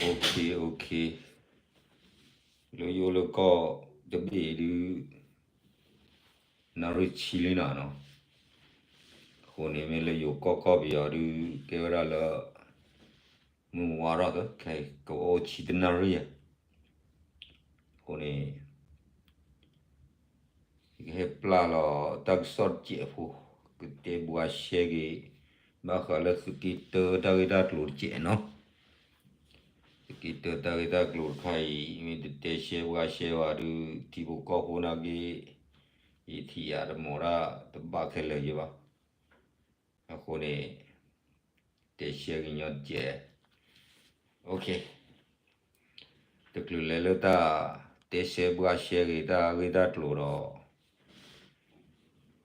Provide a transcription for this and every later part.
OK, OK, လၢယအိၣ်လၢကီၢ်တဘ့ၣ်အံၤဒုး နၣ်ရံၣ်ဆံလံနီၤနီၤ, အဃိန့ၣ် မ့ၢ်လၢယိၤကီၢ်ကီၢ်ပယီၤဒုး ကဲဝဲဒၣ်လၢ မုၢ်ဝါထီၣ်သၢ ခဲအံၤ ကအိၣ်ဆံတနၣ်ရံၣ်ဧါ, အဃိန့ၣ် ယကဟဲပျၢ်လီၤတၢ်ကစီၣ်တစဲးဖိ, ကတဲဘှါရှဲက့ၤ ဘၣ်ဃးလၢသုးက့တၢတၢ်ဂ့ၢ်တၢ်ကျိၤတစဲးနီၤ, သုးက့တၢတၢ်ဂ့ၢ်တၢ်ကျိၤတခါအံၤ မ့ၢ်တတဲရှဲဘှါရှဲဘၣ်ဒုး ထံဖိကီၢ်ဖိနာ်က့ ယထံၣ်ယၤတမီၤတၢ်တဘၣ်ခဲလၢာ်ယဲဘၣ်, အဃိန့ၣ် တဲရှဲကညီတစဲး, OK, တချုးလဲၤလၢတၢ်တဲရှဲဘှါရှဲက့ၤတၢ်ဂ့ၢ်တၢ်ကျိၤ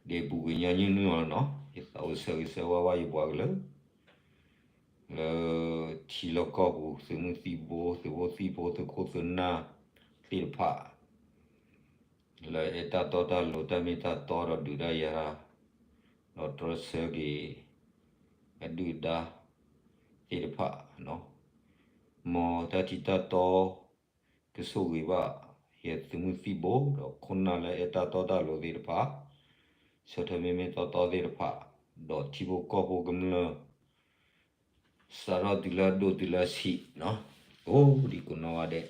ဒီး ဒ့ပူၤကညီနုၢ်နုၢ်အီၤလီၤနီၤ, ယသးအိၣ်ဆၢဂ့ၤဆၢဝါဘၣ်ယပှၤကလုာ် လၢထံလီၢ်ကီၢ်ပူၤ သုးမုၢ်သံၣ်ဘိ သုးဖိသံၣ်ဖိ သုးခိၣ်သုးနၢ်သ့ၣ်တဖၣ် လၢအဲၣ်တၢ်တီတၢ်လိၤ တၢ်မ့ၢ်တၢ်တီဒီးဒုးတၢ်ယၤတၢ်, ဒီးတြီဆၢက့ၤ အဒုၣ်အဒါသ့ၣ်တဖၣ်, မ်တၢ်ထံတၢ်တီ ကဆိၣ်ဂ့ၤဘၣ် ယသုးမုၢ်သံၣ်ဘိဒီးခိၣ်နၢ်လၢအဲၣ်တၢ်တီတၢ်လိၤသ့ၣ်တဖၣ်, ဆၢထၢၣ်မ့မ့ၢ်တီတီသ့ၣ်တဖၣ်, ဒီးထံဖိကီၢ်ဖိကမျၢၢ် စးထီၣ်တုၤလၢအဒိၣ်တုၤလၢအဆံး, ကိးဒံကိးနီၢ်ဂၤဒဲး,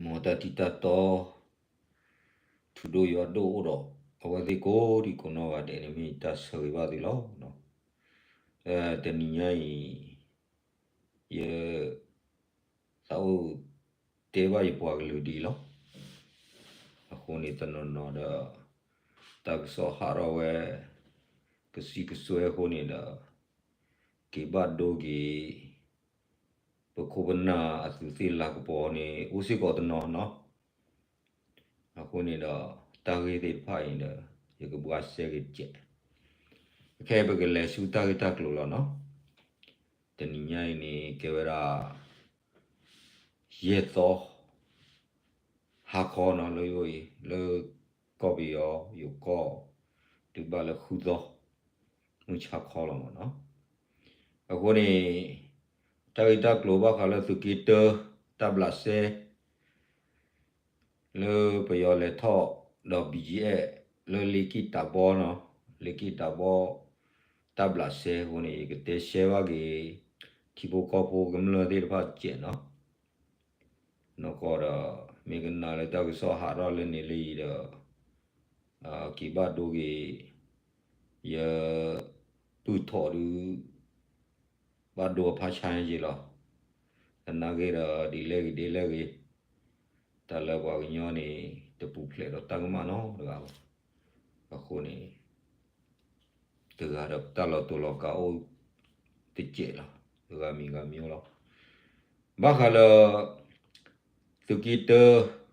မ်တၢ်ထံတၢ်တီ ထူဒိၣ်ယွၤဒိၣ်အိၣ်ဒီး အဝဲသ့ၣ်ကိးဒံကိးနီၢ်ဂၤဒဲးန့ၣ် မ့ၢ်တၢ်ဆၢဂ့ၤဘၣ်သုလီၤ. တနံၤညါအံၤ ယသးအိၣ်တဲဘၣ်ယပှၤကလုာ်ဒ်အံၤလီၤ. အဃိန့ၣ်တနီၤနီၤဒီး တၢ်ကစီၣ်ဟးထီၣ်ဝဲ ကစံၣ်ကစွဲအဃိန့ၣ်ဒီး က့ၤဘၣ်ဒိက့ၤ ပခိၣ်ပနၢ်အသူးသ့ၣ်လၤကပီၤန့ၣ် အိၣ်စ့ၢ်ကီးတနီၤနီၤ. အဃိန့ၣ်ဒီး တၢ်ဂ့ၢ်သ့ၣ်တဖၣ်အံၤဒီး ယကဘှါရှဲက့ၤတကဲး. အခဲအံၤပကလဲၤဆူတၢ်ဂ့ၢ်တၢ်ကျိၤလီၤနီၤ. တနံၤညါအံၤန့ၣ် ကဲဝဲဒၣ် ယဲၢ်သီ ဟါခီနီၤ လၢယအိၣ်အံၤ လၢကီၢ်ပယီၤ ယိၤကီၢ် တုၤဘၣ်လၢဃုသီ မုၢ်ဆါခီလီၤမးနီၤ. အဃိန့ၣ် တၢ်ဂ့ၢ်တၢ်ကျိၤဘၣ်ဃးလၢသုးက့တၢ တၢ်ဘျးစဲ လၢပယီၤလဲၤထီၣ်ဒီး ဘီကၠံအဲၣ် လၢလ့က့ၣ်တၢ်ဘီနီၤ, လ့က့ၣ်တၢ်ဘီ တၢ်ဘျးစဲအဃိန့ၣ် ယကတဲရှဲဘၣ်က့ၤ ထံဖိကီၢ်ဖိကမျၢၢ်သ့ၣ်တဖၣ်တကဲးနီၤ. နီၢ်ကီၢ်ဒီး မ့ၢ်ကနၣ်လၢတၢ်ကစီၣ်ဟးထီၣ်လၢန့ၣ်လၢအံၤဒီး က့ၤဘၣ်ဒိက့ၤ ယပုၢ်ထီၣ်ဒုး ဘၣ်ဒိအဖးဆါယ့လီၤ. သနာ်က့ဒီး ဒ်လဲၣ်ဂ့ၤဒ်လဲၣ်ဂ့ၤ တၢ်လၢပှၤကညီန့ၣ် တပူၤဖျဲးဒီးတၢ်ကမၣ်နီတဂၤဘၣ်. အဃိန့ၣ် တဂၤဒီးတၢ်လီၤတူာ်လီၤကာ်အိၣ်တစဲးလီၤ. တဂၤမံၤဂၤမံၤအိၣ်လီၤ. ဘၣ်ဃးလၢ သုးက့တၢ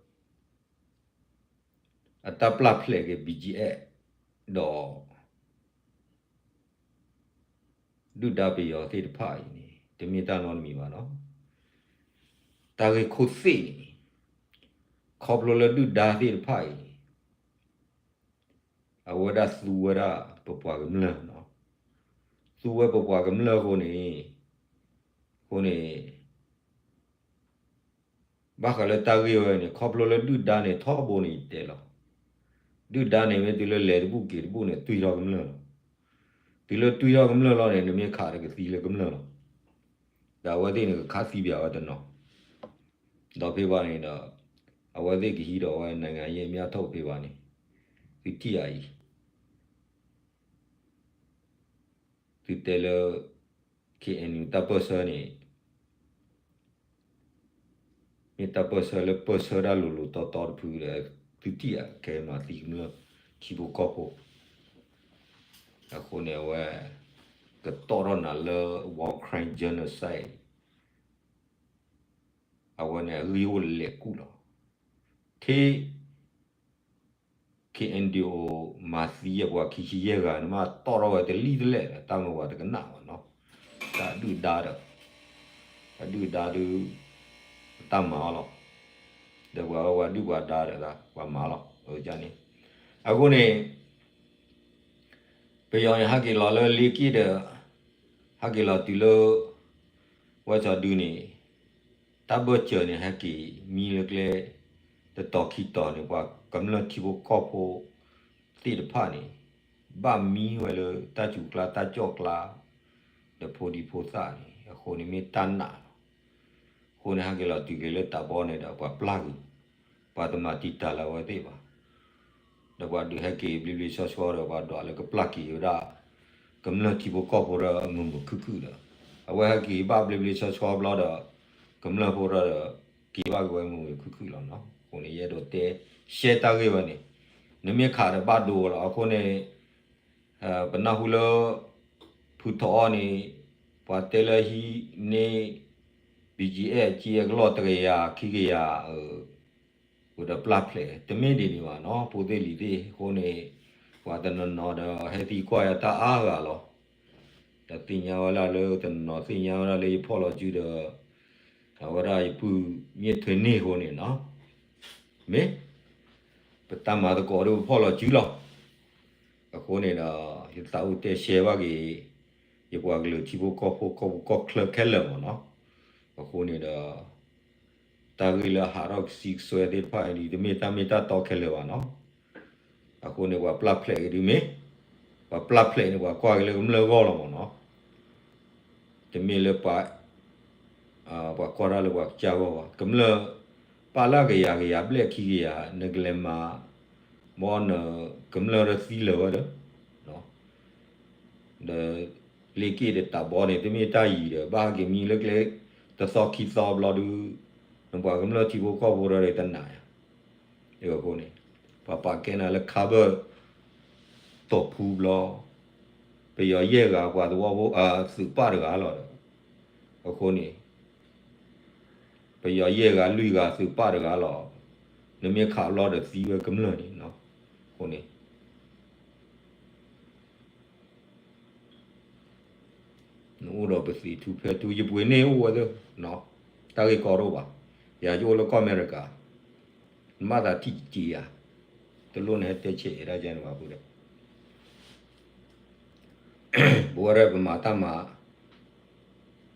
အတၢ်ပျၢ်ဖျဲးက့ၤ ဘီကၠံအဲၣ် ဒီး ဒုၣ်ဒါပယီၤသ့ၣ်တဖၣ်အံၤန့ၣ် တမ့ၢ်တၢ်နီတမံၤဘၣ်နီၤ. တၢ်ဂ့ၢ်ခိၣ်သ့ၣ်န့ၣ် ခီဖျိလၢဒုၣ်ဒါသ့ၣ်တဖၣ်အံၤန့ၣ် အဝဲဒၣ်သူဝဲဒၣ်ပပှၤကမျၢၢ်နီၤ. သူဝဲပပှၤကမျၢၢ်အဃိန့ၣ် အဃိန့ၣ် ဘၣ်ဃးလၢတၢ်ဂ့ၢ်ဝဲန့ၣ် ခီဖျိလၢဒုၣ်ဒါန့ၣ်ထီဘိန့ၣ်ယတဲလီၤ. ဒုၣ်ဒါန့ၣ်မ့ၢ်တုၤလၢလဲၤတဘူၣ်က့ၤတဘူၣ်န့ၣ် တွံၢ်ထီၣ်ကမျၢၢ်လီၤ. တုၤလၢတွံၢ်ထီၣ်ကမျၢၢ်လီၤန့ၣ် နမ့ၢ်ခးတကသံလၢကမျၢၢ်လီၤ. ဒီးအဝဲသ့ၣ်န့ၣ်ကခးသံပၠးဝဲတနီၤ. ဒီးဖဲဘၣ်န့ၣ်ဒီး အဝဲသ့ၣ်ကဟံးဒီးဝဲ နိုင်ငံရေးအမြတ်ထုတ် ဖဲဘၣ်န့ၣ် သုထံၣ်ဧါအံၤ သုတဲလၢ ခ့ၣ်အဲၣ်ယူၣ် တၢ်ပၢၢ်ဆၢန့ၣ် မ့ၢ်တၢ်ပၢၢ်ဆၢလၢပၢၢ်ဆၢတၢ်လိၤလိၤတီတီတဖုဒီး သုထံၣ်ဧါ ကဲမၤသံကမျၢၢ်ထံဖိကီၢ်ဖိ. အဃိန့ၣ် အဝဲကတီၢ်ထီၣ်နၤလၢ War Crime Genocide အဝဲန့ၣ်အဂ့ၢ်အိၣ်လဲၤကူၣ်လီၤ. ထဲ ခ့ၣ်အဲၣ်ယူၣ် မၤသံအပှၤခံဆံယဲၢ်ဂၤန့ၣ် မ့ၢ်တီၣ်ထီၣ်ဝဲတလံၣ်တလဲၣ်ဒီး တၢ်မၤပှၤတကနၣ်ဘၣ်နီၤ. တၢ်ဒုၣ်ဒါဒီး အဒုၣ်ဒါဒုး တၢ်မၤအီၤလီၤ. ဒီးပှၤဝဲပှၤဒုၣ်ပှၤဒါဒီး ပှၤမၤလီၤ. အန့ၣ် အဃိန့ၣ် ပယီၤန့ၣ် ဟးက့ၤလီၤလၢလ့က့ၣ်ဒီး ဟးက့ၤလီၤတုၤလၢ ဝဲစီၤဒုန့ၣ် တၢ်ဘၢၣ်စၢၤန့ၣ် ဟဲက့ၤမံလၢကျဲ တတီၤခံတီၤန့ၣ် ပှၤကမျၢၢ်ထံဖိကီၢ်ဖိသ့ၣ်တဖၣ်န့ၣ် ဘၣ်မံဝဲလၢတၢ်စူၤကျါတၢ်ကၠီၣ်ကျါ ဒီးဖိဒံဖိသၣ်န့ၣ် အဃိန့ၣ်မ့ၢ်တၢ်နာ်လီၤ. အဃိန့ၣ် ဟဲက့ၤလီၤတုၤက့ၤလၢတၢ်ဘီန့ၣ်ဒီး ပှၤပျၢ်က့ၤ ပှၤတမၤတံာ်တာ်လၢအဝဲသ့ၣ်ဘၣ်. ဒီးပှၤဒုးဟဲက့ၤဘျ့ဘျ့ဆှီဆှီဒီး ပှၤဒွးလၢကပျၢ်က့ၤဝဲဒၣ် ကမျၢၢ်ထံဖိကီၢ်ဖိဒီးအမုာ်မုာ်ခုၣ်ခုၣ်ဒီး အဝဲဟဲက့ၤဘၣ်ဘျ့ဘျ့ဆှီဆှီဘျီဒီး ကမျၢၢ်ဖိဒီး က့ၤဘၣ်က့ၤဝဲမုာ်မုာ်ခုၣ်ခုၣ်လီၤနီၤ. အဃိန့ၣ် ယအဲၣ်ဒိးတဲရှဲတၢ်ဂ့ၢ်ဝဲန့ၣ် နမ့ၢ်ခးဒီးဘၣ်ဒိဝဲလီၤ. အဃိန့ၣ် ပနၢ်ဟူလၢ ဖုထီအီၣ်န့ၣ် ပှၤတဲလၢဟံးန့ၢ် ဘံၣ်ကၠံအဲၣ်ကၠံအဲၣ်ကလီၢ်တကယၤခံကယၤ အိၣ်ဒီးပျၢ်ဖျဲး တမ့ၢ်ဒ်န့ၣ်ဘၣ်နီၤ ဖိသ့ၣ်လံၤသ့ၣ်. အဃိန့ၣ် ပှၤတနီၤနီၤဒီးဟဲသံကွၢ်ယၤတၢ်အါဂၤလီၤ. ဒီးသ့ၣ်ညါဝဲဒၣ်လၢ တနီၤနီၤသ့ၣ်ညါဝဲဒၣ်လၢယဖီၣ်လီၤစုဒီး အဝဲဒၣ်ယပုၢ်မ့ၢ်ထွဲန့ၢ်အဃိန့ၣ်နီၤ မ့ၢ် ပတၢ်မၤသကိးဒီးပဖီၣ်လီၤစုလီၤ. အဃိန့ၣ်ဒီး ယသးအိၣ်တဲရှဲဘၣ်က့ၤ ယပှၤကလုာ်ထံဖိကီၢ်ဖိကီၢ်ပူၤကီၢ်ချၢခဲလၢာ်မ့ၢ်နီၤ. အဃိန့ၣ်ဒီး တၢ်ဂ့ၢ်လၢအဟးထီၣ်ကသံကစွဲသ့ၣ်တဖၣ်အံၤ တမ့ၢ်တၢ်မ့ၢ်တၢ်တီခဲလၢာ်ဘၣ်နီၤ. အဃိန့ၣ် ပှၤပျၢ်ဖျဲးက့ၤဒုးမ့ၢ် ပှၤပျၢ်ဖျဲးန့ၣ် ပှၤကွၢ်က့ၤလၢကမျၢၢ်ဂီၢ်လီၤမ့ၢ်နီၤ. တမ့ၢ်လၢပှၤ ပှၤကွၢ်တၢ်လၢပှၤကစၢ်ဂီၢ်ဘၣ်. ကမျၢၢ်ပာ်လၢကယၤကယၤဘျဲၣ်ခံကယၤ နကလဲၤမၤ ဘီနကမျၢၢ်ရၢသံလၢာ်ဝဲဒီး ဒီးလ့ၣ်က့ၣ်ဒီးတၢ်ဘီန့ၣ် တမ့ၢ်တၢ်ယံၤဒီး ဘၣ်ဟဲက့ၤမံလၢကျဲ တသီခံသီဘျီဒုး နပှၤကမျၢၢ်ထံဖိကီၢ်ဖိဒီးတနာ်ယၤ အဃိန့ၣ် ပှၤပာ်ကဲနၤလၢခါဘၢၣ် တီၢ်ဖူဘျီ ပယီၤယဲၢ်ဂၤပှၤသဝီဖိ သုးပၢ်တဂၤလီၤဒီး အဃိန့ၣ် ပယီၤယဲၢ်ဂၤလွံၢ်ဂၤသုးပၢ်တဂၤလီၤ. နမ့ၢ်ခးဘျီဒီးသံဝဲကမျၢၢ်န့ၣ်နီၤ. အဃိန့ၣ် နအိၣ်ဒီးပသံးထူဖဲထူ ယပှ့ၤန့ၢ်အိၣ်ဝဲသ့ၣ်နီၤ, တၢ်ဂ့ၢ်ကီတအိၣ်ဘၣ်. ယၤယအိၣ်လၢကီၢ်အမဲရကၤ, နဘၣ်သးထံၣ်က့ၤယၤ, တလိၣ်နဟဲတဲဆဲးအဲၣ်ဒၣ်ယဲန့ၣ်ဘၣ် ပူဒီး ပဝဲဒၣ်ပမၤတၢ်မၤ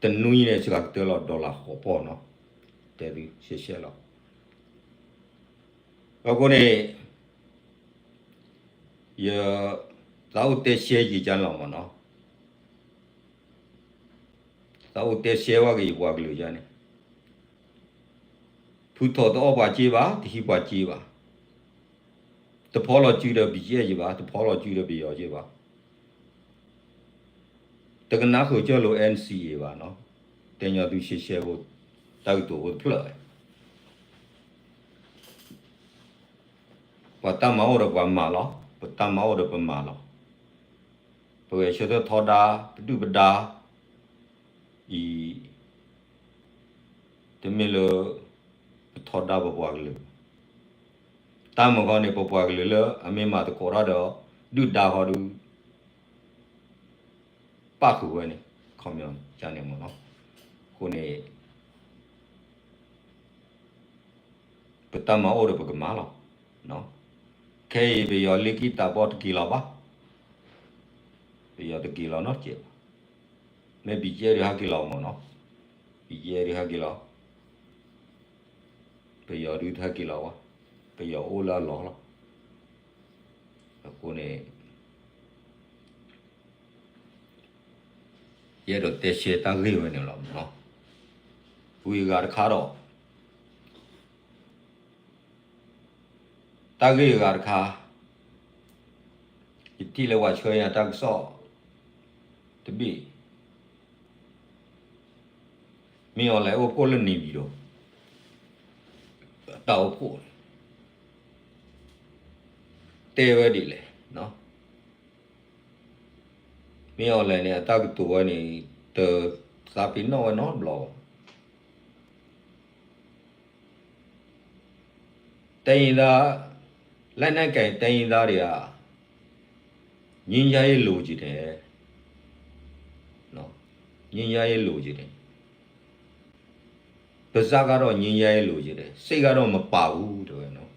တနွံန့ၣ် စှၤကတၢၢ်လီၤ dollar ဃိးပီၢ်နီၤ, တဲသုရှဲရှဲလီၤ. အဃိန့ၣ် ယသးအိၣ်တဲရှဲယံာ်ကၢလီၤမ့ၢ်နီၤ, သးအိၣ်တဲရှဲဝဲက့ၤယပှၤကလုာ်ယါန့ၣ်, ဖုထီၣ်တအီၣ်ပှၤစ့ဘၣ်, တဟံးပှၤစ့ဘၣ်, တဖီလီၤစုဒီး ဘံၣ်ကဲယဘၣ်, တဖီလီၤစုဒီးပယီၤယဘၣ်. တကနၣ်ဃုာ်ကၢလိာ် NCA ဘၣ်နီၤ, တဲညီသုရှဲရှဲဖိ, တၢ်ကတိၤဖိတဖျၢၣ်, ပှၤတၢ်မၤအိၣ်ဒီးပှၤမၤလီၤ, ပတၢ်မၤအိၣ်ဒီးပမၤလီၤ. ပဂဲၤဆၢထၢၣ်ထီဒါ, ပဒုၣ်ပဒါအံၤ တမ့ၢ်လၢ ပထီဒါပပှၤကလုာ်, တၢ်မၤဃီန့ၣ် ပပှၤကလုာ်လၢအမ့ၢ်မၤသကိးတၢ်ဒီး ဒုၣ်ဒါဃီဒုး ပၣ်ဃုာ်ဝဲန့ၣ်, ခီပညီန့ၣ်မ့ၢ်နီၤ. အဃိန့ၣ် ပတၢ်မၤအိၣ်ဒီးပကမၤလီၤ. ခဲအံၤပယီၤလ့ၢ်ကံၢ်တၢ်ဘီတက့ၤလီၤဘၣ်, ပယီၤတက့ၤလီၤနီတစဲးဘၣ်. မ့ၢ်ဘံၣ်ကဲဒုးဟဲက့ၤလီၤမ့ၢ်နီၤ, ဘံၣ်ကဲဒုးဟဲက့ၤလီၤ, ပယီၤဒုးတဟဲက့ၤလီၤဘၣ်, ပယီၤအိၣ်လၢအလီၢ်လီၤ. အဃိန့ၣ် ယအဲၣ်ဒိးတဲရှဲတၢ်ဂ့ၢ်ဝဲန့ၣ်လီၤ. ဝံၤအဂၤတခါဒီး တၢ်ဂ့ၢ်အဂၤတခါ, ယထံၣ်လၢပှၤဆှၢယၤတၢ်ကစီၣ်တဘ့ၣ်, မ့ၢ်အီၤလဲၣ်အိၣ်ဖှိၣ်လၢနံၤဘံၤဒီး တၢ်အိၣ်ဖှိၣ် တဲဝဲဒ်လဲၣ်, မ့ၢ်အီၤလဲၣ်န့ၣ် အတၢ်ကတိၤဝဲန့ၣ် တသးပ့ၤနီၣ်ဝဲနီတဘျီဘၣ်. တိုင်းရင်းသား, လက်နက်ကိုင်တိုင်းရင်းသားတွေက ငြိမ်းချမ်းရေးလိုချင်တယ်, ငြိမ်းချမ်းရေးလိုချင်တယ်, ပါးစပ်ကတော့ ငြိမ်းချမ်းရေးလိုချင်တယ်, စိတ်ကတော့မပါဘူး တဲဝဲနီၤ.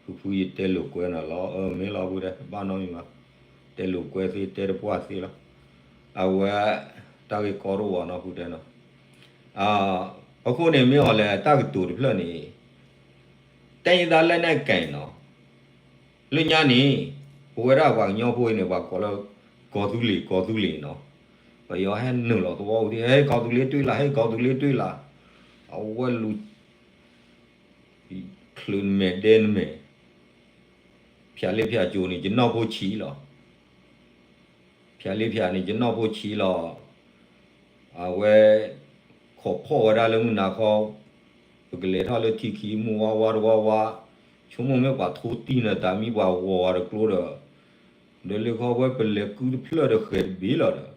ဖုဖုယတဲလိာ်ကွဲနၤလီၤ, မ့ၢ်လီၤဖုဒီး ဘၣ်နီတမံၤဘၣ်. တဲလိာ်ကွဲသ့ တဲတပှၢ်သ့လီၤ. အဝဲ တၢ်ဂ့ၢ်ကီတအိၣ်နီၤ ဃုတဲနီၤ. အဃိန့ၣ် မ့ၢ်အီၤလဲၣ် တၢ်ကတိၤတဖျၢၣ်န့ၣ် တိုင်းရင်းသားလက်နက်ကိုင်နီၤ, လၢညါန့ၣ် ပဝဲဒၣ်ပှၤကညီဖိအံၤန့ၣ် ပှၤကိးလၢ ကီၢ်သူလ့ၤ ကီၢ်သူလ့ၤနီၤ, ပယီၤဟဲနုာ်လီၤသဝီပူၤ ဟဲကီၢ်သူလ့ၤတွံၢ်လၢ် ဟဲကီၢ်သူလ့ၤတွံၢ်လၢ်, အဝဲလူၤ ချုးနမဲာ်ဒဲနမဲာ်, ဖၠးလ့ဖၠးကၠိန့ၣ် ယနီၢ်ဖိဆံးလီၤ. ဖၠးလ့ဖၠးန့ၣ် ယနီၢ်ဖိဆံးလီၤ. အဝဲ ခိးဖီၣ်ဝဲဒၣ်လၢမုၢ်နၤခီ, ပကလဲၤထီၣ်လၢထံခံ မုၢ်ဝါဝါတဝါဝါ, ဆိကမိၣ်မ့ၢ်ပှၤထိတံၢ်နတၢ်မံၤ ပှၤဂီၤဝဲတကျိဒီး, ဒီးလၢခီဝဲပလဲၤကုတဖျၢၣ်ဒီးဃဲၤတဘ့ၣ်လီၤဒီး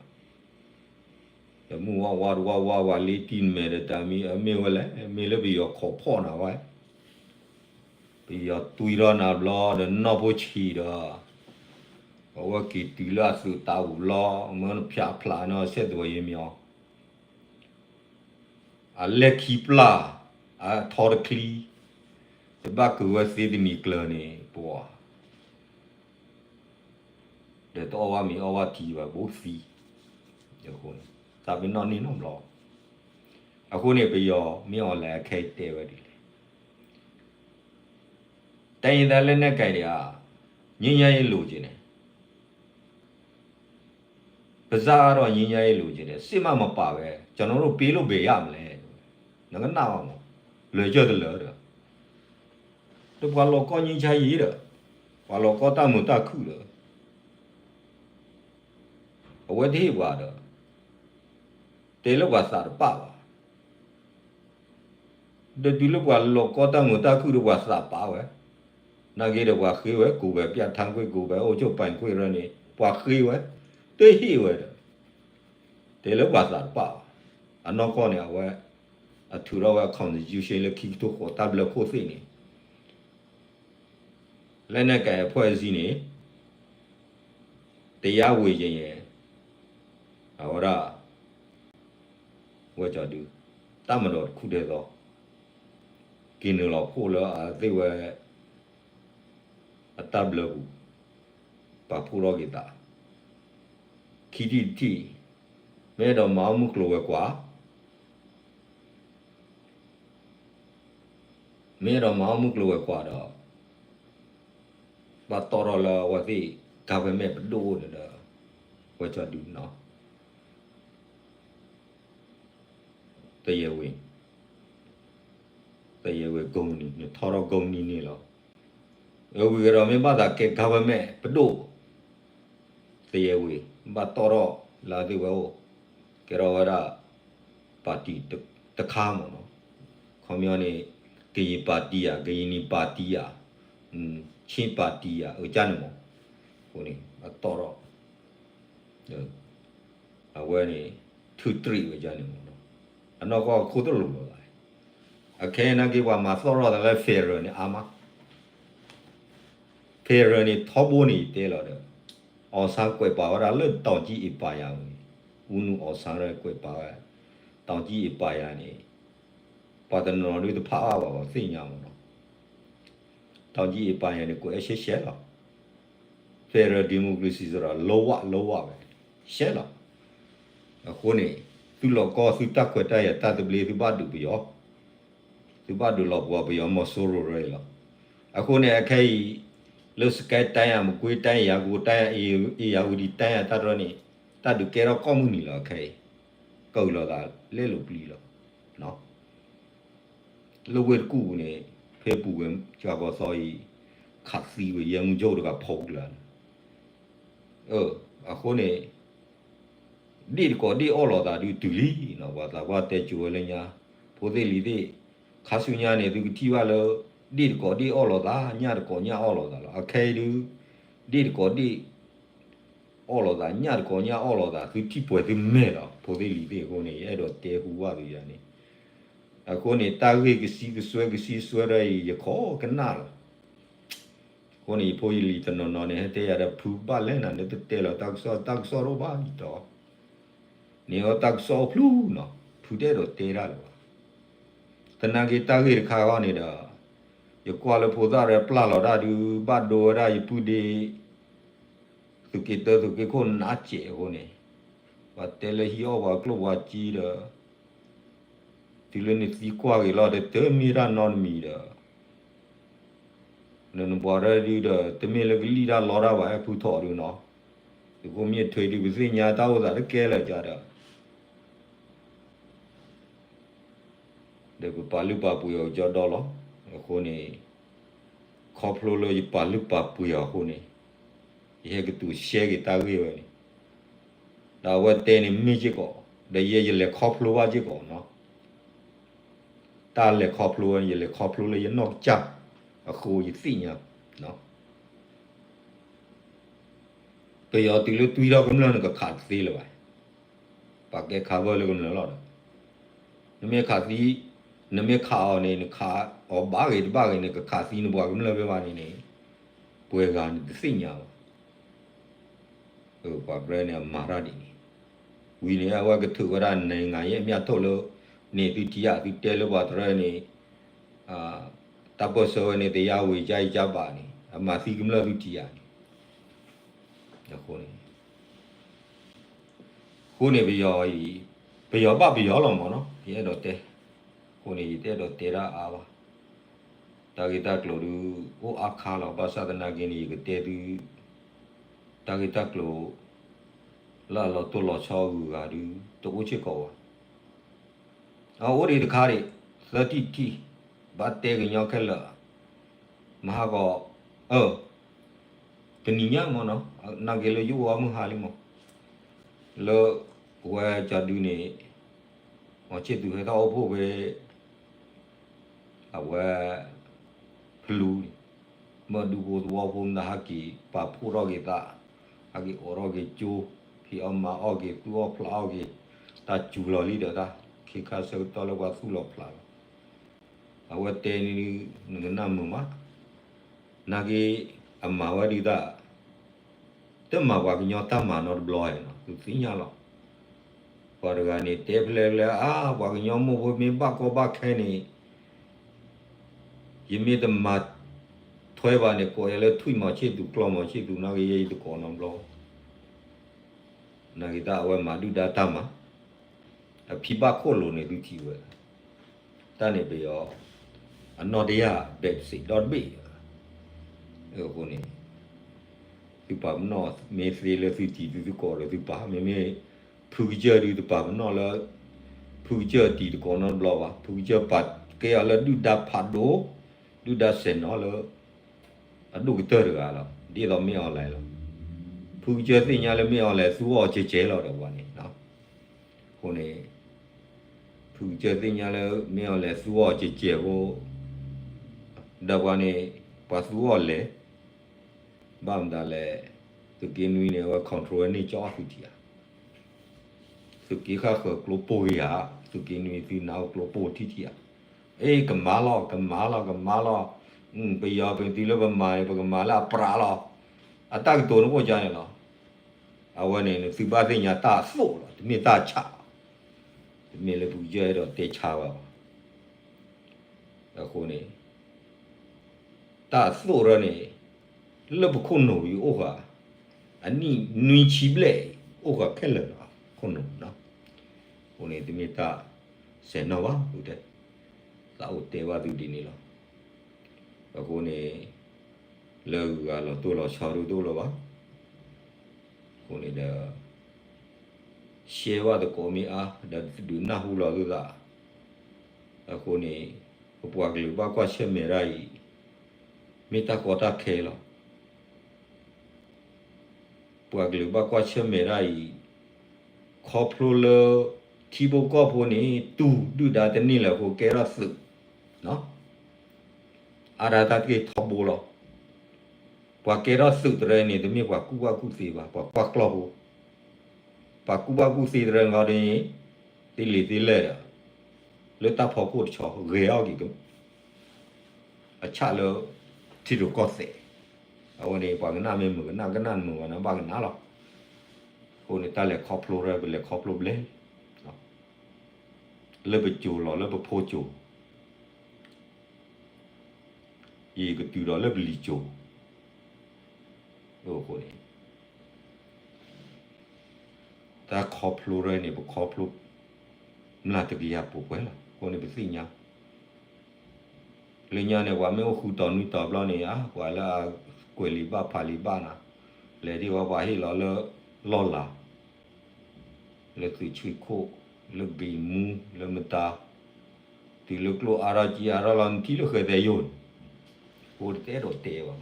ဒီးမုၢ်ဝါဝါတဝါဝါ ပှၤလ့တံၢ်နမဲာ်ဒီးတၢ်မံၤ အမ့ၢ်ဝဲလဲၣ်, မ့ၢ်လၢပယီၤခိးဖီၣ်နၤဝဲ, ပယီၤတွံၢ်ထီၣ်နၤဘျီဒီးနီၢ်ဖိဆံးဒီး, အဝဲက့ၤတုၤလၢအသုးတၢ်အိၣ်ဘျီ မၢနဖၠးဖျးနီၢ် ဆက်သွယ်ရေးမီၤ အလဲၤခံပျၢ်, အထီတချံ, တဘၣ်က့ၤဝဲသ့တနံၤကျၢၤန့ၣ် ပှၤ ဒီးတအီၣ်ဘၣ်မ့ၤအီၣ်ဘၣ်ထံဘၣ် ဘူးသံ, အဃိန့ၣ် တၢ်ပနီၣ်န့ၢ်နီတဘျီ, အဃိန့ၣ် ပယီၤမ့ၢ်အီၤလဲၣ် အခဲအံၤတဲဝဲဒ်လဲၣ်, တိုင်းရင်းသားလက်နက်ကိုင်တွေက ငြိမ်းချမ်းရေးလိုချင်တယ်, ပါးစပ်ကတော့ ငြိမ်းချမ်းရေးလိုချင်တယ်, စစ်မှမပါဘဲ ကျွန်တော်တို့ ပေးလို့ဘယ်ရမလဲ, နကနၣ်ဘၣ်မး, လၢာ်ကၢၢ်တလၢာ်ဒီး ဒီးပှၤလီၤကီ ငြိမ်းချမ်းရေး ဒီး ပှၤလီၤကီတၢ်မုာ်တၢ်ခုၣ်ဒီး အဝဲတဟ့ၣ်ပှၤဒီး တဲလၢပှၤသးတပာ်ဘၣ်, ဒီးတုၤလၢပှၤလီၤကီတၢ်မုာ်တၢ်ခုၣ်ဒီးပှၤသးပာ်ဝဲ, နာ်က့ဒီးပှၤဃ့ဝဲ ကိုယ်ပိုင်ပြဋ္ဌာန်းခွင့် ကိုယ်ပိုင်အိုးချုပ်ပိုင်ခွင့်ရန့ၣ် ပှၤဃ့ဝဲ, တဟ့ၣ်ဝဲဒီး တဲလၢပှၤသးတပာ်ဘၣ်, အနီၢ်ကီၢ်န့ၣ် အဝဲ အထုးထီၣ်ဝဲ constitution လၢခံကထိဃိး တၢ်ဘျၢခိၣ်သ့ၣ်န့ၣ် လက်နက်ကိုင်အဖွဲ့အစည်းန့ၣ် တရားဝင်ရင် အဝဲဒၣ် ဝဲကၠီဒု တပ်မတော်တစ်ခုတည်းသော က့ၤနုာ်လီၤဖှိၣ်လၢအသ့ၣ်ဝဲ အတၢ်ဘျၢပူၤ ပာ်ဖှိၣ်ထီၣ်က့ၤသး ခံထံၣ်တထံၣ် မ့ၢ်အဲၣ်ဒိးမၤအီၣ်မုၢ်ကျိၤဝဲၤကွာ် မ့ၢ်အဲၣ်ဒိးမၤအီၣ်မုၢ်ကျိၤဝဲၤကွာ်ဒီး ဘၣ်တီၣ်ထီၣ်လၢအဝဲသ့ၣ် government ပဒိၣ်အိၣ်န့ၣ်ဒီး ဝဲကၠီဒုနီၤ တရားဝင် တရားဝင် ကုမ္ပဏီ နထီထီၣ် ကုမ္ပဏီ န့ၣ်လီၤ. အဝံၤကဒီးမ့ၢ်ဘၣ်သးကဲ government ပဒိၣ် တရားဝင် ဘၣ်တီၣ်ထီၣ်လၢအသ့ၣ်ဝဲအိၣ် ကဲထီၣ်ဝဲဒၣ် party တခါမ့ၢ်နီၤ. ခီပညီန့ၣ် ကရင် party ဧါ ကရင်နီ party ဧါ ချင်း party ဧါ အကၢ်န့ၣ်မ့ၢ် အဃိန့ၣ် ဘၣ်တီၣ်ထီၣ် အဝဲန့ၣ် ထုးတရံးဝဲဒၣ်န့ၣ်မ့ၢ်နီၤ. အနီၢ်ကီၢ်ခိၣ်တလိၤလီၤသး အခဲအံၤနာ်က့ ပှၤမၤသီၣ်ထီၣ်သးလၢ federal န့ၣ် အါမး federal န့ၣ် ထီဘိန့ၣ်ယတဲလီၤဒီး အောင်ဆန်း ကွဲးပာ်ဝဲဒၣ်လၢ တောင်ကြီး empire န့ၣ် ဦးနု အောင်ဆန်း ကွဲးပာ်ဝဲ တောင်ကြီး empire န့ၣ် ပှၤတနီၤနီၤဒုတဖးအါဘၣ် ပှၤသ့ၣ်ညါမ့ၢ်နီၤ. တောင်ကြီး empire န့ၣ် ကွဲးရှဲရှဲလီၤ. federal democracy ဆိုတာ လုံးဝ လုံးဝ ပဲ ရှဲလီၤ. အဃိန့ၣ် သုလီၤကီ သုတၢ်ခွဲးတၢ်ယာ် တၢ်သဘျ့ သုဘၣ်ဒုးပယီၤ သုဘၣ်ဒုးလီၤပှီၢ်ပယီၤ မီၤစိရိၤရၢအံၤလီၤ. အဃိန့ၣ် အခဲအံၤ လၢ စစ်ကိုင်းတိုင်း မကွေးတိုင်း ရန်ကုန်တိုင်း ဧရာဝတီတိုင်း တၢ်တြီန့ၣ် တၢ်ဒုးကဲထီၣ်ကိးမုၢ်နံၤလီၤ အခဲအံၤ ကၢၢ်လီၤသးလဲလိာ်ပျံၤလီၤ. လၢဝ့ၢ်တကူၣ်ပူၤန့ၣ် ဖဲပူၤကွံာ်ကၠီၤကီၤသီအံၤ ခးသံဝဲ ရဲမှူးချုပ် တဂၤဖီပူၤလၢန့ၣ် အဃိန့ၣ် ဒ့ၣ်တကိးဒ့ၣ်အီၣ်လိာ်သးဒုးတုၤလံနီၤ ပှၤသးပှၢ်တဲကိၤဝဲလၢညါ ဖိသ့ၣ်လံၤသ့ၣ် ခါဆူညါန့ၣ် သုကထံၣ်ဘၣ်လၢ ဒ့ၣ်တကိးဒ့ၣ်အီၣ်လိာ်သး ညၣ်တကိးညၣ်အီၣ်လိာ်သးလီၤ. အခဲအံၤဒုး ဒ့ၣ်တကိးဒ့ၣ် အီၣ်လိာ်သး ညၣ်တကိးညၣ်အီၣ်လိာ်သး သုထံၣ်ပှဲၤသုမဲာ်လီၤ ဖိသ့ၣ်လံၤသ့ၣ်အဃိန့ၣ် ယအဲၣ်ဒိးတဲဟူဘၣ်သုယၤန့ၣ် အဃိန့ၣ် တၢ်ဂ့ၢ်ကစံကစွဲကစံကစွဲဒၣ်အံၤ ယခိးကနၣ်လီၤ. အဃိန့ၣ် ယဖိယလံၤတနီၤနီၤန့ၣ် ဟဲတဲယၤဒီး ဖုဘၣ်လဲၣ်နၤ နတတဲလီၤတၢ်ကစီၣ် တၢ်ကစီၣ်တအိၣ်ဘၣ်ယံၤတီၤ န့ၣ်အတၢ်ကစီၣ်အိၣ်ဖျုနီၤ ဖုတအဲၣ်ဒိးတဲတၢ်လၢၤဘၣ်. သနာ်က့တၢ်ဂ့ၢ်တခါအံၤန့ၣ်ဒီး ယကွၢ်လၢဖိသၣ်ရဲၣ်ပျၢ်လီၤတၢ်ဒုး ဘၣ်ဒိဝဲဒၣ်ယပုၢ်ဒ့ သုးက့တၢ သုးက့ခိၣ်နးစဲးအဃိန့ၣ်, ပှၤတဲလၢဟံးအီၣ်ပှၤကျိၣ်ပှၤစ့ဒီး တုၤလၢနသံကွၢ်က့ၤလီၤဒီး တမ့ၢ်တၢ်နီတမံၤဒီး နနပှၤရဲဒုဒီး တမ့ၢ်လၢကလံၣ်တၢ်လီတၢ်ဘၣ် ဟဲဖုထီၣ်ဒုနီၤ, သုးခိၣ်မ့ၢ်ထွဲဒု ပသ့ၣ်ညါတၢ်အိၣ်သးတကဲလၢာ်ကဒီး ဒီးပပာ်လုၢ်ပာ်ပှ့ၤအီၤကဒီးလီၤ. အဃိန့ၣ် ခီဖျိလၢယပာ်လုၢ်ပာ်ပှ့ၤအီၤအဃိန့ၣ် ယဟဲကတိၤရှဲက့ၤတၢ်ဂ့ၢ်ဝဲန့ၣ်, ဒီးအဝဲတဲန့ၣ်မ့ၢ်စ့ၢ်ကီး, ဒီးယဲယလဲၤခီဖျိဘၣ်စ့ၢ်ကီးနီၤ, တၢ်လဲၤခီဖျိဝဲန့ၣ် ယလဲၤခီဖျိလၢယနီၢ်ကစၢ်အဃိယသ့ၣ်ညါ, ပယီၤတုၤလၢတွံၢ်ထီၣ်ကမျၢၢ်န့ၣ် ကခးတသ့လၢၤဘၣ်, ပှၤကဲခးဘၢလၢကမျၢၢ်လီၤဒီး, နမ့ၢ်ခးသံ, နမ့ၢ်ခးအီၤန့ၣ် နခးအီၤဘၣ်ဂ့ၤတဘၣ်ဂ့ၤန့ၣ် ကခးသံနပှၤကမျၢၢ်ဖဲဘၣ်န့ၣ်န့ၣ်, ပှဲၤဂၤန့ၣ်တသ့ၣ်ညါဘၣ်. ပှၤကရၢန့ၣ်အမၤတၢ်ဒ်န့ၣ်, ဝံၤန့ၣ် အဝဲကထုးဝဲဒၣ် နိုင်ငံရေးအမြတ်ထုတ် လၢ န့ၣ်သုထံၣ်ဧါ သုတဲလၢပှၤတရၢန့ၣ် တၢ်ပၢၢ်ဆၢဝဲန့ၣ် တရားဝင်ကျမ်းကျိန်ပါန့ၣ် အမၤသံကမျၢၢ်သုထံၣ်ဧါန့ၣ်, အဃိန့ၣ် အဃိန့ၣ်ပယီၤအံၤ, ပယီၤဘၣ်ပယီၤလီၤမးနီၤ ယအဲၣ်ဒိးတဲ, အဃိန့ၣ် ယတအဲၣ်ဒိးတဲတၢ်အါဘၣ်, တၢ်ဂ့ၢ်တၢ်ကျိၤဒုး အိၣ်အါခါလီၤ ဘၣ်ဆၣ်သနာ်က့န့ၣ် ယကတဲသု တၢ်ဂ့ၢ်တၢ်ကျိၤ လၢအလီၤတိၢ်လီၤဆီအဂုၤအဂၤဒုး တအိၣ်စ့ၢ်ကီးဘၣ်. အအိၣ်ဒံးတခါဒံး သၢထံၣ်တထံၣ် ဘၣ်တဲကညီခဲလၢာ်, မဟါကီး အၢ တနံၤညါမးနီၤ နာ်က့လၢယအိၣ်အမုၢ်ဟါလံမး လၢ ဝဲကၠီဒုန့ၣ် မီၤဆ့ၣ်သူးဟဲထီၣ်အိၣ်ဖှိၣ်ဖဲ အဝဲ ဖလူန့ၣ် မၢဒူဖိသဝီဖိမတၤဟဲက့ၤ ပာ်ဖှိၣ်ထီၣ်က့ၤသး, ဟဲက့ၤအိးထီၣ်က့ၤကၠိ, ဖံးအီၣ်မၤအီၣ်က့ၤ သူၣ်အီၣ်ဖျးအီၣ်က့ၤ, တၢ်စူၤလီၤလံဒီးတၢ် ခ့ခါဆၢကတီၢ်လၢပှၤသူၣ်လီၤဖျးလီၤ. အဝဲတဲန့ၣ် နကနၣ်မုာ်မး, နာ်က့ အမၤဝဲဒ်တၢ် တမၤပှၤကညီတၢ်မၤနီတဘျီနီၤ သုသ့ၣ်ညါလီၤ. ပှၤတဂၤန့ၣ် တဲဖျဲးဖျဲး အါ ပှၤကညီမိၢ်ဖိမ့ၢ်ဘၣ်ကီဘၣ်ခဲန့ၣ် ယမ့ၢ်တမၤထွဲဘၣ်န့ၣ် ကိးယၤလၢထွံၣ်မီၤဆ့ၣ်သူး ကျီမီၤဆ့ၣ်သူး နာ်က့ယဲယတကိးနီတဘျီ. နာ်က့တၢ်အဝဲမၤဒုၣ်ဒါတၢ်မၤ အဖံဘၣ်ခိၣ်လိၤန့ၣ်သုထံၣ်ဝဲ တၢ်န့ၣ်ပယီၤ အနီၢ်တယၢ်ဘဲးစံးဒီတဘ့ၣ်အဃိန့ၣ် သုပာ်ပနီၣ်မ့ၢ်သ့လၢသုထံၣ်သုသကိးဒီးသုပာ် မ့မ့ၢ် ဖုကစၢၢ်ဒုးတပာ်ပနီၣ်လၢ ဖုကစၢၢ်တံၤသကိးနီတဘျီဘၣ်. ဖုကစၢၢ်ပာ်ကဲအီၤလၢဒုၣ်ဒါဖးဒိၣ် ဒုၣ်ဒါစဲးနီၤလၢ အဒိၣ်ကတၢၢ်တဂၤလီၤ. ဒ်သိးမ့ၢ်အီၤလဲၣ်လီၤ. ဖုကစၢၢ်သ့ၣ်ညါလၢမ့ၢ်အီၤလဲၣ်သူအီၤကဲးကဲးလီၤဒီးပှၤန့ၣ် အဃိန့ၣ် ဖုကစၢၢ်သ့ၣ်ညါလၢမ့ၢ်အီၤလဲၣ်သူအီၤကဲးကဲးဖိ ဒီးပှၤန့ၣ် ပှၤသူအီၤလဲၣ် ဘၣ်မတၤလဲၣ် သုးက့နွံန့ၣ် အဝဲ control ဝဲန့ၢ်ကၠီအီၣ်သုထံၣ်ဧါ. သုးက့ဃၣ်ဃၢၤကျိပိၢ်ဂ့ၤဧါ, သုးက့နွံသုနၢ်အိၣ်ကျိပိၢ်ထံၣ်ထံၣ်ဧါ. အ့ ကမၤလီၤ ကမၤလီၤ ကမၤလီၤ. ပယီၤပတုၤလၢပမၤန့ၣ် ပကမၤလၢအပြးလီၤ. အတၢ်ကတိၤနအိၣ်ကန့ၣ်လီၤ. အဝဲန့ၣ် နသုဘၣ်သ့ၣ်ညါတၢ်အသိၣ်လီၤ တမ့ၢ်တၢ်ဆါလီၤ. တမ့ၢ်လၢပကစၢၢ်အဲၣ်ဒိးတဲဆါဘၣ်ဘၣ်. အဃိန့ၣ် တၢ်အသိၣ်ရၢန့ၣ် လၢပခိၣ်နူာ်အံၤအိၣ်ဃာ် အနံၣ်နွံဆံဘျဲၣ် အိၣ်ဃာ်ခဲလၢာ်လီၤ ခိၣ်နူာ်နီၤ. အဃိန့ၣ် တမ့ၢ်တၢ်စဲးနီၤဘၣ် တဲ သးအိၣ်တဲဘၣ်သုဒ်န့ၣ်လီၤ. အဃိန့ၣ် လၢအဂုၤအဂၤလီၤတိၢ်လီၤဆီဒိၣ်ဒိၣ်လၢၤဘၣ်. အဃိန့ၣ်ဒီး ရှဲဘၣ်သကိးမ့ၢ်အါ ဒီးဒုးနၢ်ဟူလီၤသုသး. အဃိန့ၣ် ပပှၤကလုာ်ဘၣ်ကွၢ်ဆၢၣ်မဲာ်တၢ်အံၤ မ့ၢ်တၢ်ကီတၢ်ခဲလီၤ. ပှၤကလုာ်ဘၣ်ကွၢ်ဆၢၣ်မဲာ်တၢ်အံၤ ခီဖျိလၢ ထံဖိကီၢ်ဖိန့ၣ် တူၢ်ဒုၣ်ဒါတန့ၢ်လၢၤအဃိ ကဲထီၣ်သုး အါဒၣ်တၢ်တက့ၢ်ထီဘိလီၤ. ပှၤကဲထီၣ်သုးတရၢန့ၣ် တမ့ၢ်ပှၤကူၣ်ဘၣ်ကူၣ်သ့ဘၣ် ပှၤကွၢ်ကျီၢ်ဖိ. ပှၤကူၣ်ဘၣ်ကူၣ်သ့တရၢန့ၣ်ဒီး သ့လံာ်သ့လဲၢ်ဒီး လၢတၢ်ဖီခိၣ်တဆီ ဂဲၤအီၣ်က့ၤ အဆၣ်လၢ ထံရူၢ်ကီၢ်သဲး. အဝဲန့ၣ် ပှၤကနၣ်မ့ၢ်မုာ်ကနၣ် ကနၣ်မုာ်ဘၣ်န့ၣ် ဘၣ်ကနၣ်လီၤ. အဃိန့ၣ် တၢ်လဲၤခီဖျိရၢ ပလဲၤခီဖျိဘျဲၣ် လၢပစိၤလီၤ လၢပဖိစိၤ ယကတုၤဒီးလၢပလံၤစိၤ အဃိန့ၣ် တၢ်ခီဖျိရဲၣ်န့ၣ် ပခီဖျိ မျးတကယၤပှဲၤပှဲၤလီၤ. အဃိန့ၣ်ပသ့ၣ်ညါ လၢညါန့ၣ် ပှၤမ့ၢ်အိၣ်ဃုတီၤနွံတီၤဘျီန့ၣ် ပှၤလၢအကွဲးလံာ်ဘၣ်ဖးလံာ်ဘၣ်နၤ, လဲၤဒ်ဝဲပှၤဟ့ၣ်လီၤလၢ လီၢ်လၤ လၢသုးဆှံခိၣ် လၢဘံၣ်မူ လၢမတၤ, တုၤလၢကျိၣ်အါထီၣ်ကံအါထီၣ်လီၤ နထံၣ်လၢဃဲၤသဲယိာ်န့ၣ်, အဃိတအဲၣ်ဒိးတဲဘၣ်,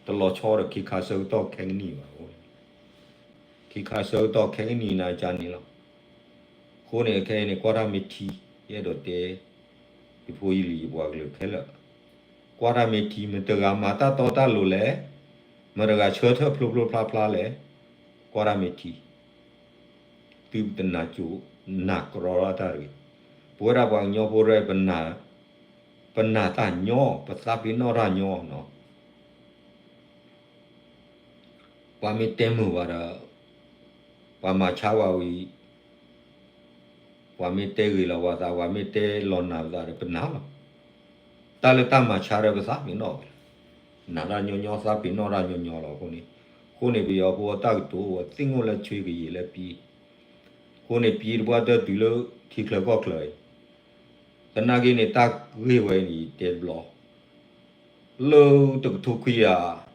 တလီၤဆီဒီးခ့ခါဆၢကတီၢ်ခဲကနံၣ်ဘၣ်. ခ့ခါဆၢကတီၢ်ခဲကနံၣ်နၤကန့ၣ်လီၤ. အဃိန့ၣ် ခဲအံၤန့ၣ် ကွၢ်တၢ်မ့ၢ်ထံ, ယအဲၣ်ဒိးတဲ ယဖိယလံၤယပှၤကလုာ်ခဲလၢာ်, ကွၢ်တၢ်မ့ၢ်ထံ မတၤတဂၤမၤတၢ်တီတၢ်လိၤလဲၣ်, မတၤတဂၤဆၢထၢၣ်ဖျိဖျိဖျါဖျါလဲၣ်, ကွၢ်တၢ်မ့ၢ်ထံ သုပတနၢ်စိၤနၢ်ကရီတၢ်တဂ့ၤ. ပဝဲဒၣ်ပှၤကညီဖိရဲၣ် ပနာ်တၢ်ညီ ပသးပ့ၤနီၣ်တၢ်ညီနီၤ. ပှၤမ့ၢ်တဲမုာ်ဘၣ်ဒီး ပှၤမၤဆါဝဲဝံၤ ပှၤမ့ၢ်တဲဂ့ၤလီၤပှၤသး ပှၤမ့ၢ်တဲလီၤနာ်ပသးဒီး ပနာ်လီၤ. တၢ်လၢတၢ်မၤဆါဒီးပသးပ့ၤနီၣ်ဝဲလီၤ. နာ်တၢ်ညီညီ သးပ့ၤနီၣ်တၢ်ညီညီလီၤ. အဃိန့ၣ် အဃိန့ၣ် ပယီၤဖိအတၢ်ကတိၤအိၣ်ဝဲ သ့ၣ်ငိၣ်လၢဆွ့ကယံာ်လၢပံ, အဃိန့ၣ် ပံတပှၢ်တၢၢ်တုၤလၢထံချၢကီၢ်ချၢအံၤ, သနာ်က့န့ၣ် တၢ်ဂ့ၢ်ဝဲန့ၣ် ယတဲတဘျီ လၢတကထိခွံကယၤ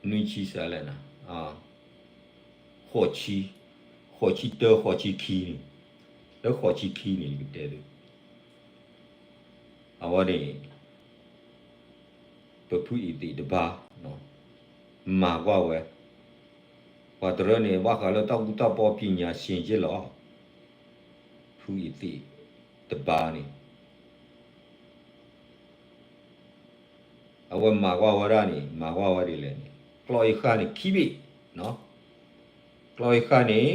နွံဆံစးလဲၣ်နၤ, ဃိးဆံ, ဃိးဆံတၢ ဃိးဆံခံန့ၣ်, လၢဃိးဆံခံန့ၣ် ယကတဲသု, အဝဲန့ၣ် ပဖုအံၤသ့ၣ်တဘါ မၤကွၢ်ဝဲ, ပှၤတရၢန့ၣ် ဘၣ်ဃးလၢတၢ်အူတၢ်ပီပညာရှင်က့လီၤ. ဖုအံၤသ့ၣ်တဘါန့ၣ် အဝဲမၤကွၢ်ဝဲဒၣ်န့ၣ် မၤကွၢ်ဝဲဒ်လဲၣ်န့ၣ် ကျီၢ်အ့ၣ်ဃၣ်န့ၣ်ခံဘ့ၣ်, ကျီၢ်အ့ၣ်ဃၣ်န့ၣ်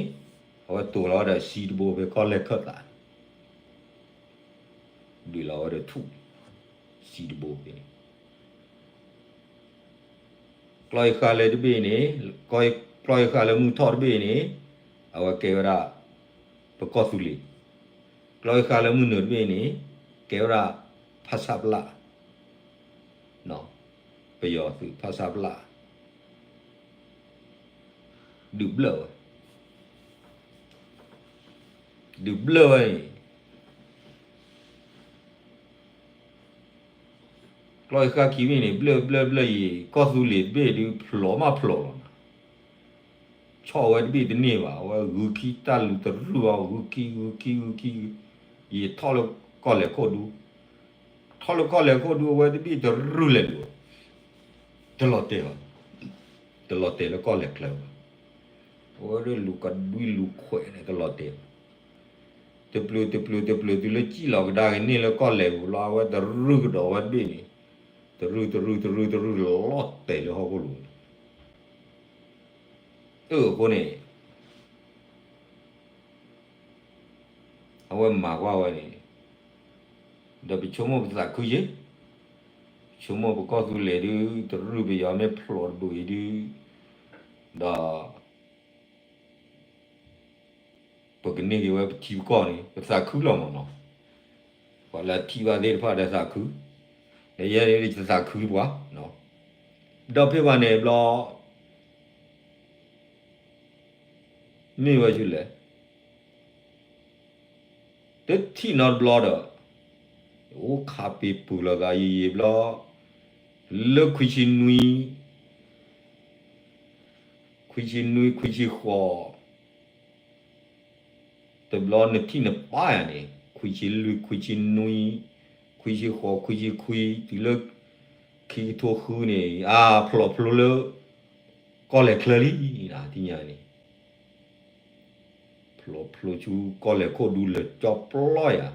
အဝဲတိာ်လီၤဒီးစံတဘိဖဲကီၢ်လဲၢ်ခၢၣ်သးန့ၣ် ဒုးလီၤဝဲဒီးထူၣ် စံတဘိဖဲန့ၣ် ကျီၢ်အ့ၣ်ဃၣ်လၢတဘ့ၣ်န့ၣ်, ကျီၢ်အ့ၣ်ဃၣ်လၢမုၢ်ထီၣ်တဘ့ၣ်န့ၣ် အဝဲကဲဝဲဒၣ် ပကီၢ်သူလ့ၤ, ကျီၢ်အ့ၣ်ဃၣ်လၢမုၢ်နုာ်တဘ့ၣ်န့ၣ် ကဲဝဲဒၣ် ဖဆပလ, ပယီၤသုး ဖဆပလ ဒုးဘျၢၣ်ဝဲ, ဒုးဘျၢၣ်ဝဲန့ၣ် ကျီၢ်အ့ၣ်ဃၣ်ခံဘ့ၣ်န့ၣ် ဘျၢၣ်ဘျၢၣ်ဘျၢၣ်အံၤ ကီၢ်သူလ့ၤတဘ့ၣ်ဒုးဖျိးမးဖျိးလီၤနၤ, ဆီၣ်ဝဲတဘ့ၣ်တန့ၢ်ဘၣ်, အဝဲဂုာ်ခံတၢ်လူၤတရုၢ်အီၤ ဂုာ်ခံ ဂုာ်ခံ ဂုာ်ခံ, ယထီၣ်လၢကီၢ်လဲၢ်ခိၣ်ဒူ, ထီၣ်လၢကီၢ်လဲၢ်ခိၣ်ဒူ အဝဲတဘ့ၣ်တရုၢ်လဲၤလူၤ, တလီၤတဲာ်ဘၣ်, တလီၤတဲာ်လၢကီၢ်လဲၢ်ချၢဘၣ်, အဝဲဒၣ်လူၤကဒွံလူၤခွဲးန့ၣ် တလီၤတဲာ်ဘၣ်, တပျုာ်တပျုာ်တပျုာ် တုၤလၢစံၣ်လီၤကဒါက့ၤန့ၢ်လၢကီၢ်လဲၢ်ပူၤလီၤ အဝဲတရုၢ်ကဒီးဝဲတဘ့ၣ်န့ၣ်, တရုၢ်တရုၢ်တရုၢ်တရုၢ်လီၤတဲာ်လၢဟီၣ်ခိၣ်လိၤန့ၣ်, အဃိန့ၣ် အဝဲမၤကွၢ်ဝဲန့ၣ်, ဒီးပဆိကမိၣ်ပသးခုယ့ၣ်, ပဆိကမိၣ်ပကီၢ်သူလ့ၤဒုး တရုၢ်ပယီၤမ့ၢ်ဖျိးတဘုးအံၤဒုး, ဒီး ပကန့ၢ်က့ၤဝဲပထံပကီၢ်န့ၣ် ပသးခုလီၤမးနီၤ, ပှၤလၢအထံၣ်ဘၣ်သ့ၣ်တဖၣ်ဒီးသးခု, ဒီးယဲန့ၣ်တသးခုပှၤ, ဒီးဖဲဘၣ်န့ၣ်ဘျီ မ့ၢ်ဝဲဆူလဲၣ်, တထံၣ်နီတဘျီဒီး, အိၣ်ခးပ့ၤပူၤလိာ်သးယံာ်ယံာ်ဘျီ, လၢခွံဆံနွံ, ခွံဆံနွံ ခွံဆံဃိး, တဘျီနထံၣ်နပၢ်ယၤန့ၣ် ခွံဆံလွံၢ် ခွံဆံနွံ, ခွံဆံဃိး ခွံဆံခွံ တုၤလၢ ခံကထိဃုန့ၣ် အဖျိးဖျိလၢ ကီၢ်လဲၢ်ချၢလံ, နထံၣ်ညါန့ၣ် ဖျိးဖျိဆူကီၢ်လဲၢ်ခိၣ်ဒူလၢာ်ကၠီပျီယၤ,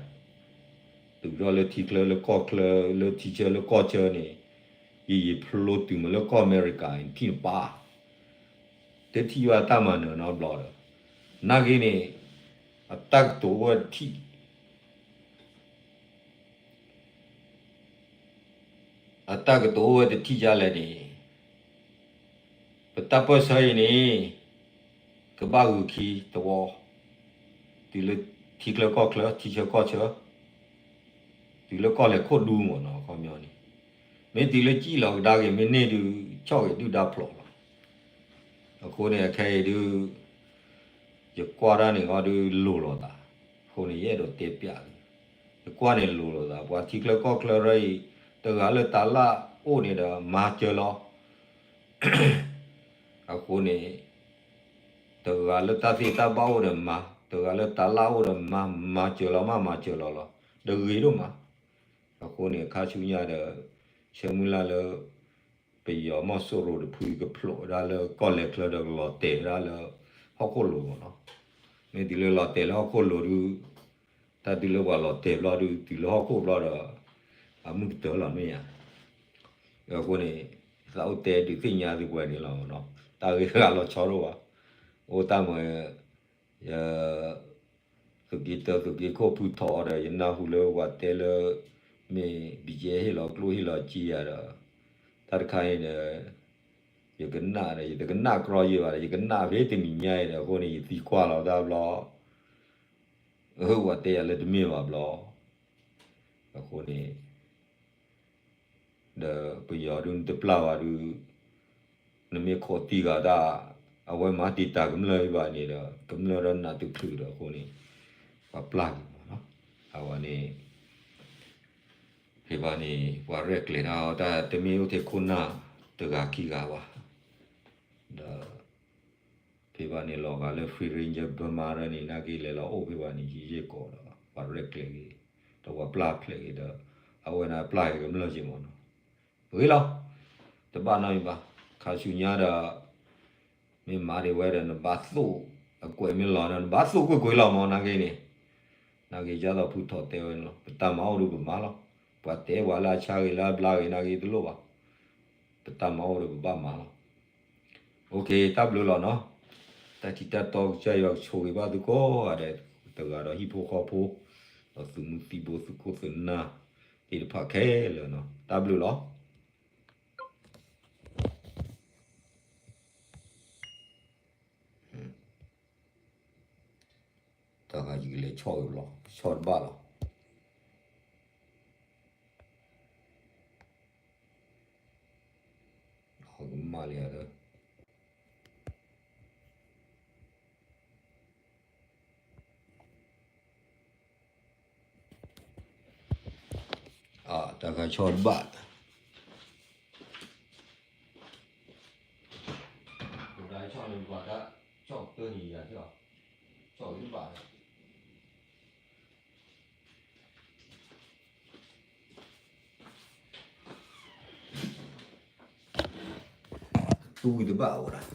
တုၤထီၣ်လၢထံချၢလၢကီၢ်ချၢ လၢထံဆၢလၢကီၢ်ဆၢန့ၣ် ယယံာ်ဖျိတုၤမးလၢကီၢ်အမဲရကၤ နထံၣ်နပၢ်, တထံၣ်ဘၣ်တၢ်မၤနၢၤနီတဘျီဒီး, နာ်က့န့ၣ် အတၢ်ကတိၤအိၣ်ဝဲတထံၣ် အတၢ်ကတိၤအိၣ်ဝဲတထံၣ်ဒ်လဲၣ်န့ၣ်, ပတၢ်ပၢၢ်ဆၢအံၤန့ၣ် ကဘၣ်ဂုာ်ခံသဝီ, တုၤလၢထံချၢကီၢ်ချၢ ထံဆၢကီၢ်ဆၢ, တုၤလၢကီၢ်လဲၢ်ခိၣ်ဒူမ့ၢ်နီၤ ခီပညီန့ၣ်, မ့ၢ်တုၤလၢစံၣ်လီၤကဒါက့ၤ မ့ၢ်န့ၢ်ဒုး ဆီၣ်ဂ့ၤဒုၣ်ဒါဖျိးလီၤ. အဃိန့ၣ် အခဲအံၤဒုး ယကွၢ်တၢ်န့ၣ်အီၤဒုးလိၤလိာ်သး, အဃိန့ၣ် ယအဲၣ်ဒိးတဲပျးသု, ယကွၢ်န့ၣ်လိၤလိာ်သး, ပှၤထံချၢကီၢ်ချၢရၢအံၤ တဂၤလၢတၢ်လၢ်အိၣ်န့ၣ်ဒီးမၤစၢၤလီၤ. အဃိန့ၣ် တဂၤလၢတၢ်သ့တၢ်ဘၣ်အိၣ်ဒီးမၤ, တဂၤလၢတၢ်လၢ်အိၣ်ဒီးမၤ, မၤစၢၤလီၤမး မၤစၢၤလီၤလီၤ, ဒီးဂ့ၤဒိၣ်မး. အဃိန့ၣ် ခါဆူညါဒီး ဆၢမုၢ်လၢ်လၢ ပယီၤမီၢ်စိရိၤတဖုကဖျိးဝဲဒၣ်လၢကီၢ်လဲၤချၢဒီးကလီၤတဲာ်ဝဲဒၣ်လၢဟီၣ်ခိၣ်လိၤမးနီၤ. မ့ၢ်တုၤလၢလီၤတဲာ်လၢဟီၣ်ခိၣ်လိၤဒုး တၢ်တုၤလၢပှၤလီၤတဲာ်ဘျီဒုး တုၤလၢဟီၣ်ခိၣ်ဘျီဒီး အမုၢ်ကတၢၢ်လီၤမ့ၢ်ဧါ. အဃိန့ၣ် သးအိၣ်တဲဒုးသ့ၣ်ညါသုပှဲၤန့ၣ်လီၤမးနီၤ. တၢ်ဂ့ၢ်တဂၤလီၤဆီဒိၣ်ဘၣ်. အိၣ်တၢ်မၤ ယ သုးက့တၢ သုးက့ခိၣ်ဖုထီၣ်အီၤဒီး ယနၢ်ဟူလၢပှၤတဲလၢ မ့ၢ် ဘံၣ်ကဲ ဟ့ၣ်လီၤကျိၣ်ဟ့ၣ်လီၤစ့ယၤဒီး တၢ်တခါအံၤဒီး ယကနၣ်ဒီး ယတကနၣ်ကြီယံၤဘၣ်ဒီး ယကနၣ်ဖဲတနံၤညါအံၤဒီး အဃိန့ၣ် ယသံကွၢ်လီၤတၢ်ဘျီ အၢ ပှၤတဲယၤလၢတမ့ၢ်ဘၣ်ဘျီ အဃိန့ၣ် ဒီးပယီၤဒုးနတပျၢ်ဘၣ်ဒုး နမ့ၢ်ခိးတံၢ်ဂၤတၢ် အဝဲမၤတံာ်တာ်ကမျၢၢ်ဘၣ်န့ၣ်ဒီး ကမျၢၢ်ဒီးနးတချုးဒီးအဃိန့ၣ် ပှၤပျၢ်က့ၤမးနီၤ. အဝဲန့ၣ် ဖဲဘၣ်န့ၣ် ပှၤရဲၣ်ကျဲၤတၢ်အီၤ တၢ်တမ့ၢ်အိၣ်ထဲခိၣ်နၢ်တဂၤခံဂၤဘၣ် ဒီး ဖဲဘၣ်န့ၣ် လီၤဂာ်လၢ Free Ranger Burma ရၢန့ၣ် နာ်က့လဲၤလီၤအိၣ်ဖဲဘၣ်န့ၣ် ယယဲၢ်ကီးဒီး ပှၤရဲၣ်ကျဲၤက့ၤ ဒီးပှၤပျၢ်ဖျဲးက့ၤဒီး အဝဲန့ၣ်ပျၢ်က့ၤကမျၢၢ်က့ၤမးနီၤ. ပဂ့ၤလီၤ တဘၣ်နီတမံၤဘၣ် ခါဆူညါဒီး မ့ၢ်မၤဒံးဝဲဒီး နဘၣ်သိၣ်အကွဲးမ့ၢ်လီၤဒီး နဘၣ်သိၣ်ကွ့ၢ်ကွ့ၢ်လီၤမး နာ်က့န့ၣ် နာ်က့ ကၢ်သိးဖုထီၣ်တဲဝဲန့ၣ်လီၤ. ပတၢ်မၤအိၣ်ဒီးပမၤလီၤ. ပှၤတဲပှၤလၢအဆါဂ့ၤလၢအဘျါဂ့ၤ နာ်က့တလိၣ်ဘၣ်. ပတၢ်မၤအိၣ်ဒီးပဘၣ်မၤလီၤ. အိၣ်ခ့ တၢ်ဘျုးလီၤနီၤ. တၢ်ထံၣ်တၢ်တီကစၢ်ယွၤကဆိၣ်ဂ့ၤဘၣ်သုကိးဂၤဒဲး တဂၤဒီးဟံၣ်ဖိဃီဖိ ဒီးသုးမုၢ်သံၣ်ဘိသုးခိၣ်သုးနၢ်သ့ၣ်တဖၣ်ခဲလၢာ်နီၤ. တၢ်ဘျုးလီၤ. တၢ်ဂၤယကလဲၤဆီၣ်ဝဲလီၤ ဆီၣ်တဘၣ်လီၤ. ကမၣ်လံဧါဒီး တၢ်ဂၤဆီၣ်တဘၣ် ဆီၣ်န့ၣ် ပှၤတၢ်ဆီၣ်ကတၢၢ်န့ၣ်ယၤ ဆီၣ်ဂ့ၤတဘၣ် တူၢ်တဘၣ်ဝဲဒၣ်